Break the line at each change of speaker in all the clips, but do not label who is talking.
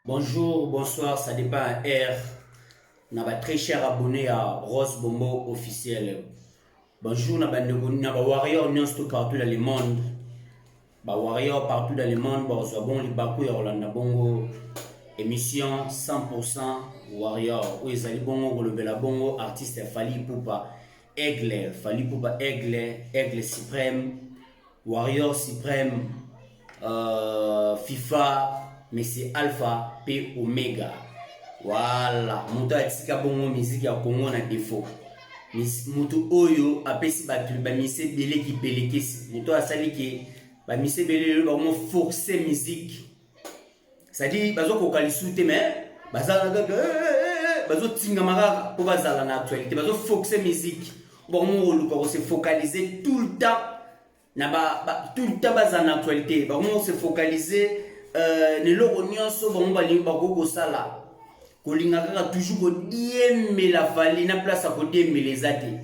Bonjour, bonsoir, ça dépend à heure. Na ba très cher abonné à Rose Bombo officiel. Bonjour na ba ndeko na ba warrior nyonso tout partout dans le monde. Ba warrior partout dans le monde ba zwa bon libaku ya kolanda bongo émission 100% warrior oyo ezali bongo kolobela bongo artiste Fally Ipupa Aigle, Fally Ipupa Aigle, Aigle suprême Warrior supreme FIFA Messi Alpha pe Omega. Voilà, moto atika bongo musique ya Congo na défaut. Moto oyo apesi bato ba mise ebele kipelekesi. Moto asali ke ba mise ebele lelo bango forcer musique. C'est-à-dire bazokoka lisusu te mais bazala kaka eh, eh, eh, bazotingama kaka mpo bazala na actualité, bazoforce musique. Bango koluka kose focaliser tout le temps na ba tout le temps bazala na actualité, bango se focaliser na eloko nyonso bango balingi bakoki kosala, kolinga kaka toujours kodiembela Fally na place ya kodiembela eza te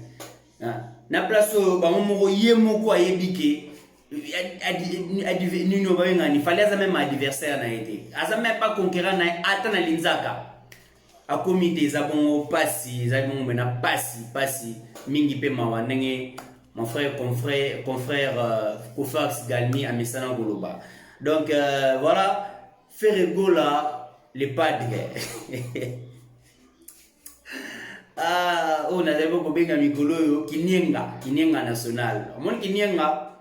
na place oyo bango moko ye moko ayebi ke nini oyo babengani Fally aza même adversaire na ye te, aza même pas concurrent na ye ata na linzaka akomi te. Eza bongo pasi, eza bongo mena pasi, pasi mingi mpe mawa ndenge mon frère confrère Kofax Galmi amesana koloba. Donc voilà, Ferre Gola le padre. Ah, oyo nazali po kobenga mikolo oyo kinienga, kinienga national. Omoni kinienga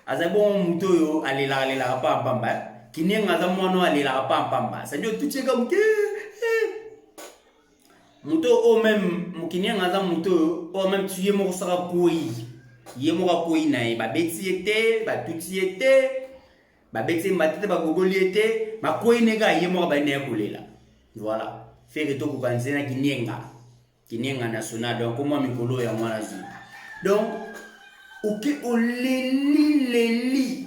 azali bongo moto oyo alelaka alelaka pampamba. Kinienga aza mwana oyo alelaka pampamba, c'est-à-dire otuti moke moto oyo même mokinienga aza moto oyo oyo même tu ye moko soki akwei, ye moko akwei na ye, babeti ye te, batuti ye te, babeti ye mbate te, bagogoli ye te, bakwei ne kaka ye moko abandi na ye kolela. Voilà, Ferre tokoka nzela kinienga, kinienga national. Donc komwa mikolo oyo yango wana zwi. Donc oke oleli leli,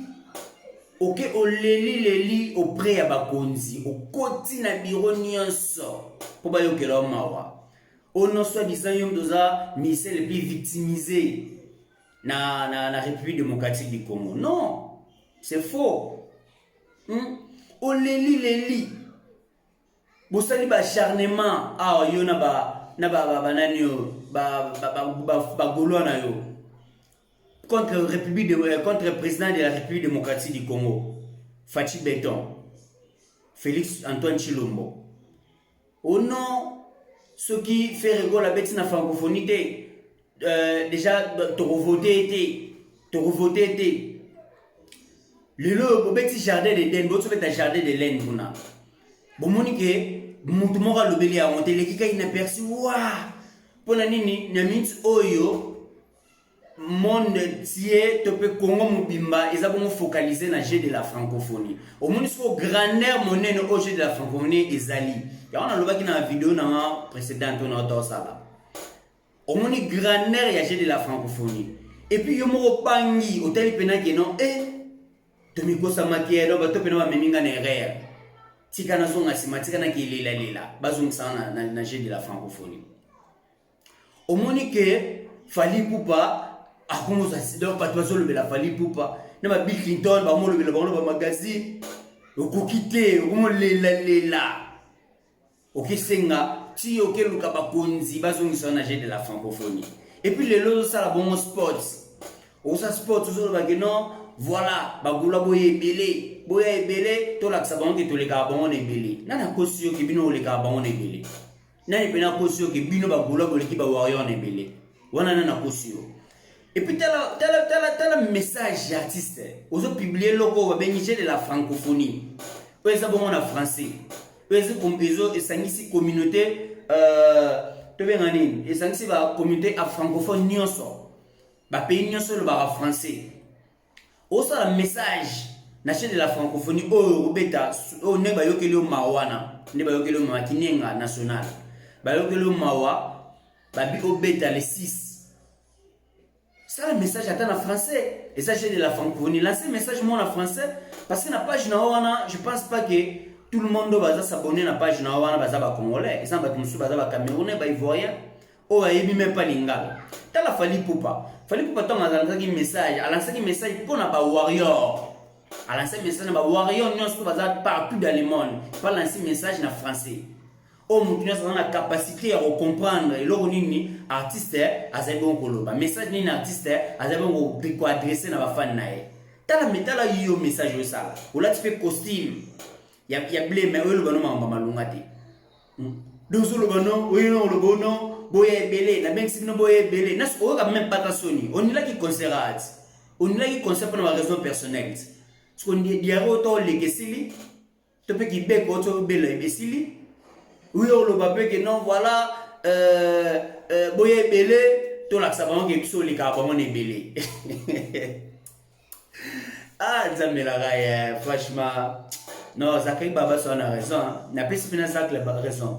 oke oleli leli auprès ya bakonzi, okoti na biro nyonso mpo bayokela yo mawa. Ono soi-disant yo moto oza musicien le plus victimisé na République démocratique du Congo. Non, c'est faux. Oleli leli, bosali baacharnement awa yo na ba na banani oyo bagaulois na yo contre président de la République démocratique du Congo, Fatshi Béton, Félix Antoine Tshilombo. Oh non, soki Ferre Gola abeti na francophonie te, déjà tokovote te, tokovote te. Lelo bobeti Jardin d'Eden, botobeta Jardin de l'Inde kuna, bomoni ke mutu moko alobeli yango te, eleki kai inaperçu wa. Mpona nini? Na minute oyo monde entier to mpe Congo mobimba eza bongo focalisé na Jeu de la francophonie. Omoni sikoyo grandeur monene oyo Jeu de la francophonie ezali. Yango nalobaki na video nanga précédente oyo naota osala. Omoni grandeur ya Jeu de la francophonie. Et puis yo moko opangi, otali mpena ke non, e tomikosamaki donc bato mpena bamemi nga na erreur, tika nazonga nsima, tika nakelelalela, bazongisanga na Jeu de la francophonie. Omoni ke Fally Ipupa akomozwa, donc bato bazolobela Fally Ipupa na ba Bill Clinton, bamolobela bango na bamagazine. Okoki te, okomolelalela, okesenga ti okeluka bakonzi bazongisa na Jeu de la francophonie. Et puis lelo ozosala bongo sport, ozosala sport, ozolobake non, voilà, bagaulois boya ebele, boya ebele, tolakisa bango ke tolekaka bango na ebele. Nani akosi yo ke bino olekaka bango na ebele? Nani mpena akosi yo ke bino bagaulois boleki bawarrior na ebele wana? Nani akosi yo? Et puis tala, tala, tala, tala message ya artiste ozopublie eloko oyo babengi Jeu de la francophonie, oyo eza bongo na français, oyo ezo esangisi communauté, tobenga nini, esangisi bacommunauté a francophone nyonso, bapays nyonso elobaka français. Osala message na chaîne de la francophonie oyo okobeta, oyo ndenge bayokeli yo mawa wana, nde bayokeli yo mawa, kinienga national bayokeli yo mawa, babi obeta le 6. Sala message ata na français, eza Jeu de la francophonie. Lance message mo na français, parce que na page na yo wana, je pense pas que tout le monde oyo baza s'abonner na page na yo wana baza bacongolais. Eza na bato mosusu baza bacamerounais, baivoirien oyo ayebi même pas lingala. Tala Fally Ipupa. Fally Ipupa, ntango alansaki message, alansaki message mpo na bawarrior. Alance message na bawarrior nyonso baza partout dans le monde. Pa lance message na français oyo moto nyonso aza na capacité ya kocomprendre eloko nini artiste azali bongo koloba, message nini artiste azali bongo koadresse na bafani na ye. Tala metala yo message oyo osala, olati mpe costume ya bleu, mais oyo oloba no makambo malunga te. Donc ozoloba no, oyo no oloba no, boya ebele, nabengisi bino boya ebele. Oyoka même pata soni, onilaki concert ati, onilaki concert mpona baraison personnelle. Siko diarrhée oyo to oleka esili, to mpe kibeko oyo to obela esili, oyo oloba mpe ke non, voilà, boya ebele, tolakisa bango ke biso olekaka bango na ebele. Ah, Nzambe elaka ye, franchement non. Zakari Baba so na raison, napesi mpe na Zacle raison.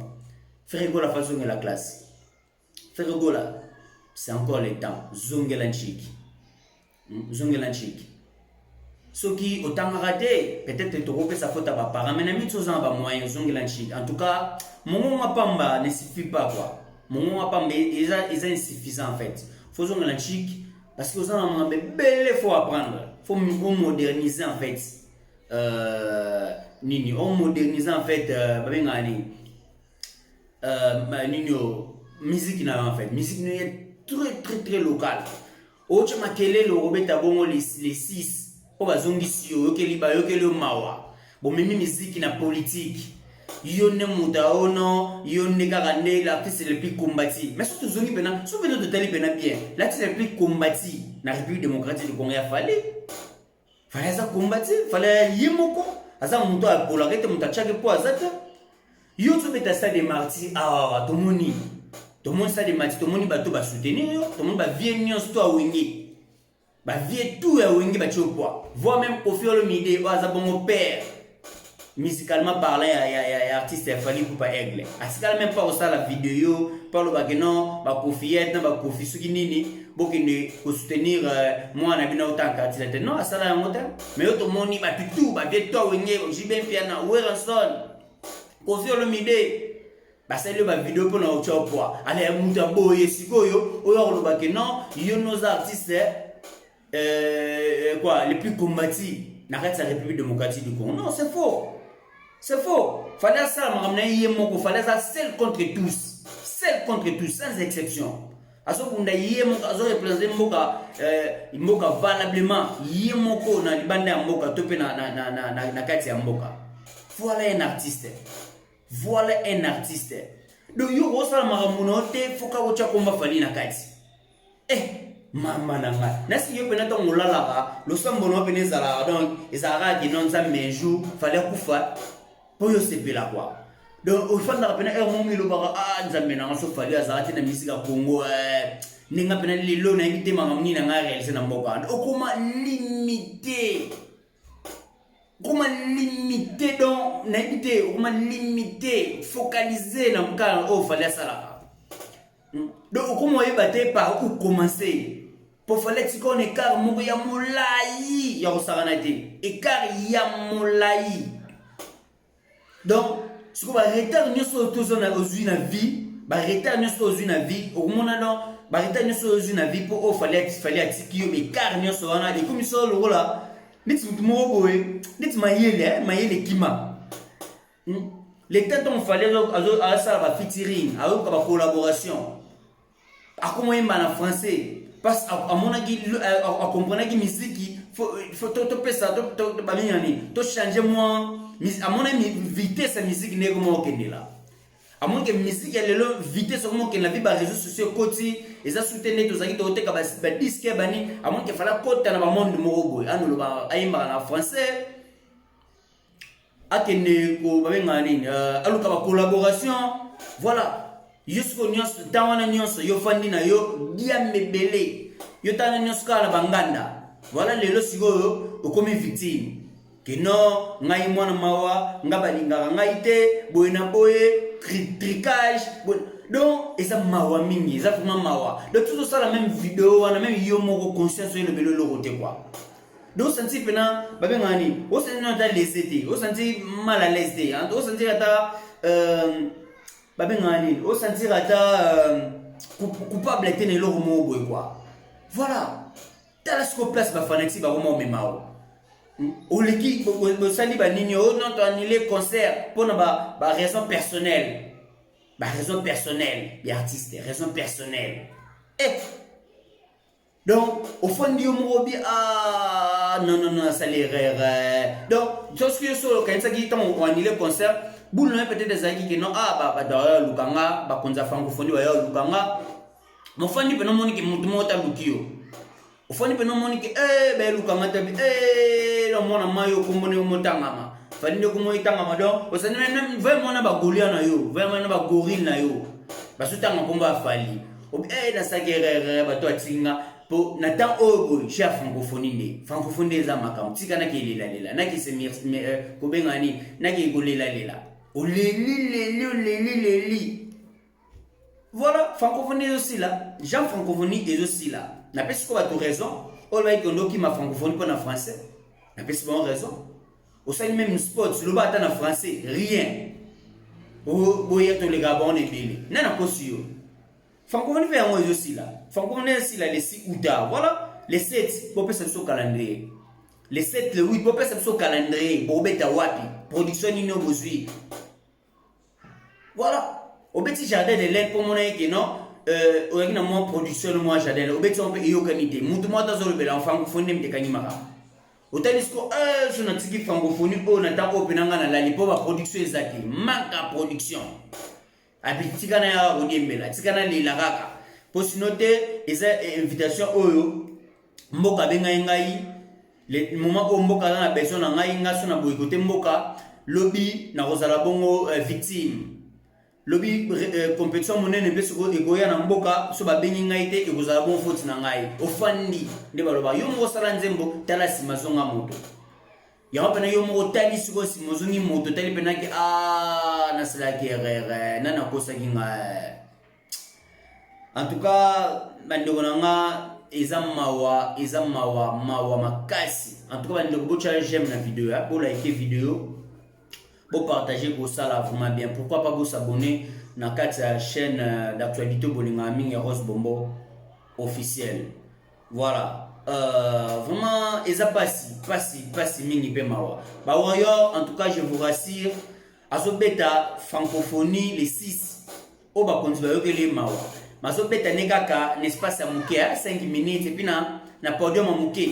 Ferre Gola, fa zongela classe. Ferre Gola, c'est encore le temps, zongela ntshiki, zongela ntshiki. Soki otangaka te, peut-être tokopesa faute ya baparent, mais na miti oza na bamoyen, ozongela ntshiki. En tout cas, mongongo pamba ne suffit pas, quoi. Mongongo pamba eza insuffisant en fait. Faut ozongela ntshiki parce que oza na makambo ebele faut apprendre, faut moderniser en fait. Nini omoderniser en fait, babengaka nini, nini o musique na yo en fait. Musique na yo est très très très local. Otya makelele, okobeta bongo les 6 mpo bazongisi yo, oyokeli, bayokeli yo mawa. Bomemi miziki na politique, yo nde moto aono, yo nde kaka nde l'artiste le plus combati. Mais so tozongi mpena, so mpena totali mpena bien, l'artiste le plus combati na République démocratique du Congo ya Fally. Fally aza combati, Fally ye moko aza moto apolaka ete moto atiaki mpo aza te. Yo tobeta Stade de Martyr awawa, tomoni Stade de Martyr, tomoni bato basoutenir yo, tomoni bavieux nyonso to awenge, bavieux tout ya Wenge batie yo poids, voire même Koffi Olomide oyo aza bongo père musicalement parlant ya artiste ya Fally Ipupa Aigle, asikala même pas kosala video mpo alobaki non, bakofiyete na bakofi soki nini, bokende kosoutenir mwana bino otanga artiste te. Non, asala yango te. Mais yo tomoni bato tout, bavieux to Wenge, JB Mpiana, Werrason, Koffi Olomide, basali yo bavideo mpona otya poids. Ale ya moto aboye sikoyo oyo akolobaki non, yo noza artiste quoi, le plus combati na kati ya République démocratique du Congo. Non, c'est faux, c'est faux. Fallait asala makambo na ye moko. Fallait aza seul contre tous, seul contre tous, sans exception. Azobunda ye moko, azoreprésente mboka, mboka valablement ye moko na libanda ya mboka to mpe na kati ya mboka. Voilà un artiste, voilà un artiste. Donc yo kosala makambo na yo te, foka kotya komba Fally na kati. Eh, mama na ngai, nasi yo mpena ntango olalaka, losambo na yo mpena ezalaka, donc ezalaka kino Nzambe un jour Fally akufa mpo yo osepela, quoi. Donc ofandaka mpena heure moko elobaka: ah, Nzambe nanga, so Fally azalaka te na misika Congo, ndenge mpena lelo nayebi te makambo nini na ngai réalise na mboka wana. Okoma limité, okoma limité. Donc nayebi te, okoma limité, focalisé na mokala oyo Fally asalaka. Donc okoma oyeba te par où commencer, po Fally tika wana écart moko ya molai ya kosakana te, écart ya molai. Donc sikoyo baretard nyonso oyo tozwa, ozwi na vie, baretard nyonso oyo ozwi na vie, okomona donc baretard nyonso oyo ozwi na vie mpo oyo Fally atiki yo, écart nyonso wana ekomi so lokola neti motu moko boye, neti mayele, mayele ekima. Le temps ntongo Fally asala bafeaturing, ayoka bacollaboration, akoma oyemba na français parce amonaki, akomprenaki miziki topesa babengani, tochange mwa. Amonaki vitesse ya miziki ndenge koma okendela, amonaki ke miziki ya lelo vitesse okoma okendela vi baréseau sociaux ekoti, eza su te nde tozalaki tokoteka badisque bani. Amonaki Fally akota na bamonde moko boye, anoloba, ayembaka na français, akende ko babengaka nini, aluka bacollaboration. Voilà, yo sikoyo nyonso ntango wana nyonso yo fandi na yo diambe ebele, yo ntana nyonso kaka na banganda. Voilà, lelo sikoyo okomi victime ke non, ngai mwana mawa, nga balingaka ngai te, boye na boye, tricage. Donc eza mawa mingi, eza vraiment mawa. Donc tozosala même video wana, même yo moko conscience oyo elobeli eloko te, quoi. Donc osanti mpena babengaka nini, osanti nano ata lese te, osanti mal à l'aise te, osanti ata babengaka nini, osentir ata coupable te na eloko moko boye, quoi. Voilà, tala sikoyo place bafanatiques bakoma omema o. Oleki bosali banini o oh non, toannule concert mpona ba raison personnelle, ba raison personnelle ya artiste, raison personnelle. Eh, donc ofandi yo moko obi: ah non, non, non, asali erreur. Donc soki yo so okanisaki ntango oannule concert, bulu na ye peut-être ezalaki ke non, ah, bato baya olukanga, bakonzi ya francophonie baya olukanga. Mofandi mpena, omoni ke motu moko taluki yo. Ofandi mpena, omoni ke eh, bayelukanga tabi eh, omona mai oyo kombo ndenge motangama Fally, nde kombo etangama. Donc osandi vraiment na bagolia na yo, vraiment na bagorille na yo, bazotanga nkombo ya Fally. Obi eh, nasalaki erreur, bato atinga mpo na temps oyo boye chef francophonie, nde francophonie nde eza makambo. Tika naki elelalela, nakise kobenga nini, naki kolelalela, oleli leli, oleli leli. Voilà, francophonie ezosila, jean francophonie ezosila. Napesi ko bato raison oyo bayiki ondokima francophonie mpo na français. Napesi bango raison. Osali même sport, loba ata na français, rien. Boya toleka bango na ebele, nani akosi yo? Francophonie mpe yango ezosila. Francophonie ezosila le 6 août. Voilà, le 7 bopesa biso calendrier, le 7, le 8 bopesa biso calendrier. Bobeta wapi? Production nini oyo bozwi? Voilà, obeti Jardin de l'Aide mpo mona eke non, oyaki na mwa production no mwa jardin, obeti yango mpe eyokani te. Mutu moko ata azolobela francophonie nde mitekangi makambo. Otali siko so natiki francophonie oyo na ntango oyo mpe nanga nalali mpo baproduction eza te, manque ya production. Abi tika na yaka kodiembela, tika nalela kaka mpo sino te eza invitation oyo mboka abengai ngai. Le moment oyo mboka aza na besoin na ngai, ngai so na boye kote mboka, lobi nakozala bongo victime. Lobi compétition monene mpe sikoyo ekoya na mboka, so babengi ngai te, ekozala bon faute na ngai. Ofandi nde baloba yo moko osala nzembo, tala nsima, zonga moto. Yango mpena yo moko otali sikoyo nsima, ozongi moto, otali mpenaki: a nasalaki erreur, nani akosaki ngai? En tout cas, bandeko na nga, eza mawa, eza mawa, mawa makasi. En tout cas, bandeko, botya j'aime na video ya bolike video, bopartage, kosala vraiment bien. Pourquoi pas bosabonner na kati ya chaîne d'actualité bolingaka mingi ya Rose Bombo Officiel. Voilà, vraiment eza pasi, pasi, pasi mingi mpe mawa. Bawarrior, en tout cas, je vous rassure, azobeta francophonie le 6 oyo bakonzi bayokeli mawa. Bazobeta nde kaka na espace ya moke ya 5 minutes et puis na podium ya moke.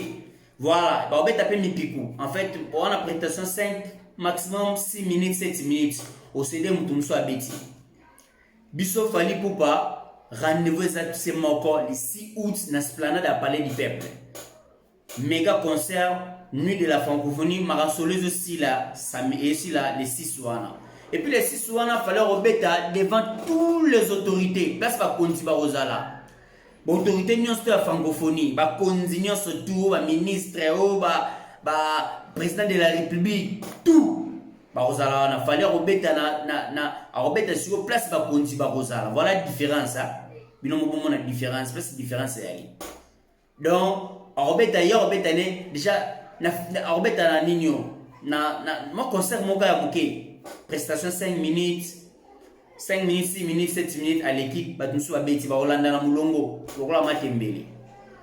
Voilà, baobeta mpe mipiku. En fait, wana prestation 5, maximum 6 minutes, 7 minutes, osede motu mosusu abeti. Biso Fally Ipupa, rendez-vous eza se moko, le 6 août na esplanade ya Palais du Peuple, méga concert Nuit de la Francophonie. Makasolo ezosila, esila le 6 wana. Et puis le 6 wana, fallait kobeta devant tous les autorités, place bakonzi bakozala, baautorité nyonso to ya francophonie, bakonzi nyonso tu, baministre oyo, baprésident de la République, tout bakozala wana. Fally akobeta na akobeta sikoyo place bakonzi bakozala. Voilà différence. Bino mobomona différence, place différence eyali. Donc akobeta, ye akobeta ne déjà akobeta na nini o na mwa concert moko ya moke, prestation 5 minutes, 5 minutes, 6 minutes, 7 minutes, aleki, bato mosusu babeti, bakolanda na molongo lokola matembele.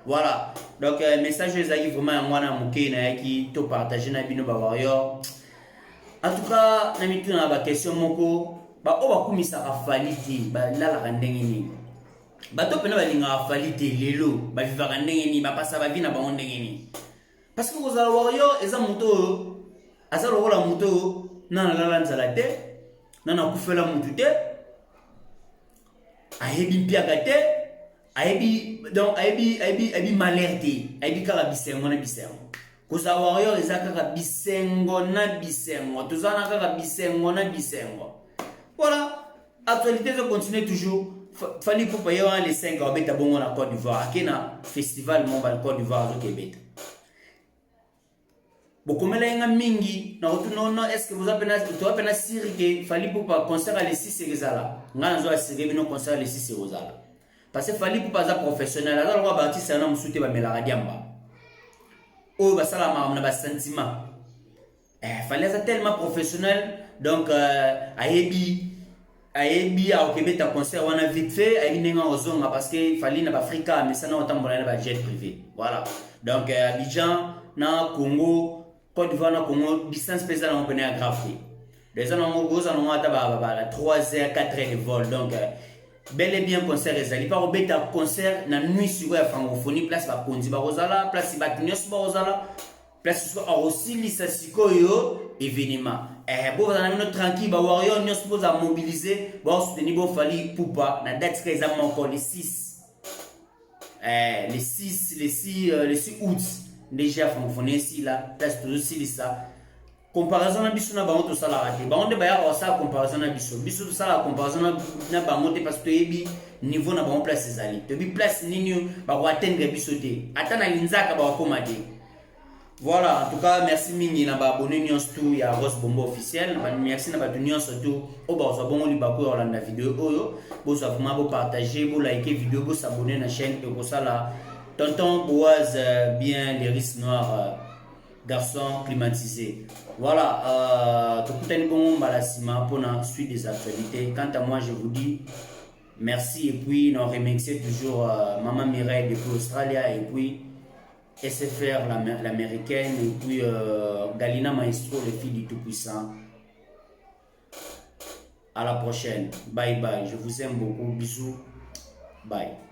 Voilà, donc message oyo ezalaki vraiment yango wana moke nayaki to partage na bino bawarrior. En tout cas, na mituna na baquestion moko: baoyo bakumisaka Fally te balalaka ndenge nini? Bato mpena balingaka Fally te lelo bavivaka ndenge nini? Bapasa bavie na bango ndenge nini? Parce que kozala warrior eza moto oyo aza lokola moto oyo nana alala nzala te, nana akufela motu te, ayebi mpiaka te, ayebi donc ayebi malheur te, ayebi kaka bisengo na bisengo. Kozala warrior eza kaka bisengo na bisengo, toza na kaka bisengo na bisengo. Voilà, actualité ezocontinue toujours. Fally Ipupa ye wana le 5 abeta bongo na Côte d'Ivoire, ake na festival moko na Côte d'Ivoire, azokebeta. Bokomela ye nga mingi na kotuna: no, est ce que boza pena, toza pena sûr ke Fally Ipupa concert ya le 6 ekozala? Ngai nazo assurer bino, concert ya le 6 ekozala, parce que Fally Ipupa aza professionnel. Aza lokola baartiste yana mosusu te bamelaka diamba oyo basala makambo na basentiment. Fally aza tellement professionnel, donc ayebi akokebeta concert wana vite fait, ayebi ndenge akozonga, parce que Fally na baafrika amesana kotambola na bajet privé. Voilà, donc Abidjan na Congo. Côte d'Ivoire na Congo, distance mpe eza nango mpena ya grave te. Eza nango, kozala nango ata ba 3 heures, 4 heures de vol. Donc bel et bien concert ezali mpa kobeta concert na nuit sikoyo ya Francophonie, place bakonzi bakozala, place bato nyonso bakozala, place sikoyo akosilisa sikoyo événement. Bozala na bino tranquille, bawarrior nyonso bozala mobilisé, baosoutenir bo Fally Ipupa na date ka eza moko, le 6, le 6, le 6, le 6 août nde ya Francophonie esila. Place tozosilisa comparaison na biso na bango, tosalaka te. Bango nde bayaka kosala comparaison na biso. Biso tosalaka comparaison na bango te, parce toyebi niveau na bango place ezali, toyebi place nini bakoatteindre biso te, ata na linzaka bakokóma te. Voilà, en tout cas, merci mingi na baabonné nyonso tu ya Rose Bombo Officiel. Merci na bato nyonso tu oyo bakozwa bongo libaku ya kolanda video oyo. Bozwa vraiment, bopartage, bolike video, bosabonner na chaîne. Ekosala tonton Boaz bien, les noir, garçon climatisé. Voilà, tokutani bongo mbala nsima mpona suite des actualités. Quant à moi, je vous dis merci et puis on remercie toujours maman Mireille depuis Australia et puis SFR l'américaine et puis Galina Maestro, le fils du Tout-Puissant. À la prochaine. Bye bye. Je vous aime beaucoup. Bisous. Bye.